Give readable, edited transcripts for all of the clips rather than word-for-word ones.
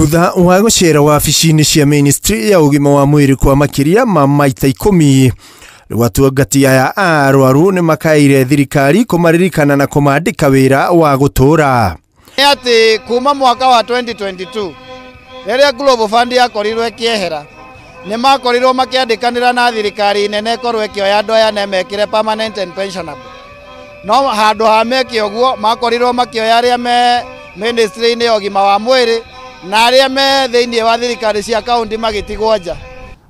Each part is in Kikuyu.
Thutha wa gũcera wabici-inĩ cia ministry ya ũgima wa mwĩrĩ kwa makĩria ma maita 10, rĩu atungati aya a arwaru nĩ makaĩire thirikari kũmaririkana na kũmandĩka wĩra wa gũtũũra. Nĩ atĩ kuma mwaka wa 2022 rĩrĩa Global Fund yakorirwo ĩkĩehera, nĩ makorirwo makĩandĩkanĩra na thirikari nene ĩkorwo ĩkĩoya andũ aya na mekĩre permanent and pensionable. No handũ ha meke ũguo makorirwo makĩoya arĩa me ministry-inĩ ya ũgima wa mwĩrĩ na arĩa me thĩinĩ wa thirikari cia kaunti magĩtigwo nja.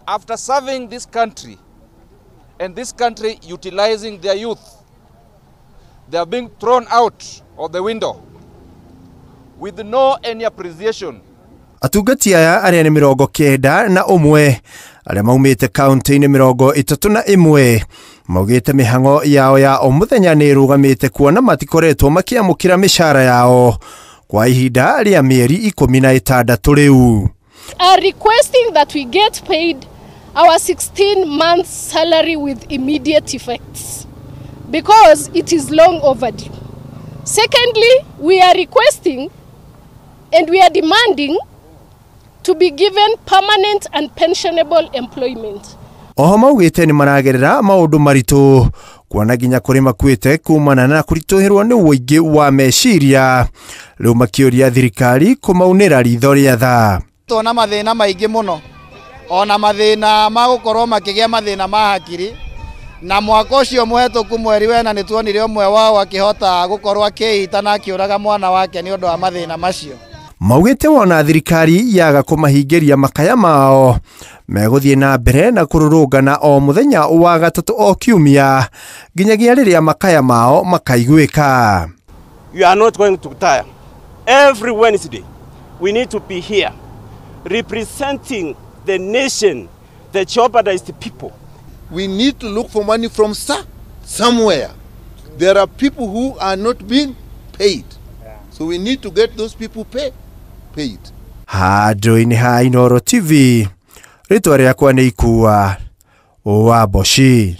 After serving this country and this country utilizing their youth, they are being thrown out of the window with no any appreciation. Atungati aya arĩa nĩ 91 arĩa maumĩte kaunti-inĩ 31 maugĩte mĩhang'o yao ya o mũthenya nĩ ĩrũgamĩte kuona matikoretwo makĩamũkĩra mĩcara yao kwa ihinda rĩa mĩeri 16 rĩu. Are requesting that we get paid our 16 months salary with immediate effects because it is long overdue. Secondly, we are requesting and we are demanding to be given permanent and pensionable employment. Oho maugĩte nĩ maragerera maũndũ maritũ kuona nginya kũrĩ makuĩte kumana na kũritũhĩrwo nĩ ũingĩ wa meciria, rĩu makĩũria thirikari kũmaunĩra ritho rĩa tha. Tuona mathĩna maingĩ mũno, ona mathĩna ma gũkorwo makĩgĩa mathĩna ma hakiri, na mwaka ũcio mũhetũku mweri wena nĩ tuonire ũmwe wao akĩhota gũkorwo akĩita na akĩũraga mwana wake nĩ ũndũ wa mathĩna macio. Maugĩte wona thirikari yaga kũmahingĩria makaya mao megũthiĩ na mbere na kũrũrũngana o mũthenya wa gatatũ o kiumia nginyagia rĩrĩa makaya mao makaiguĩka. You are not going to tire. Every Wednesday we need to be here representing the nation, the jeopardized people. We need to look for money from somewhere. There are people who are not being paid. So we need to get those people paid. Handũ-inĩ ha Inooro TV, rĩtwa rĩakwa nĩ Ikua wa Mboci.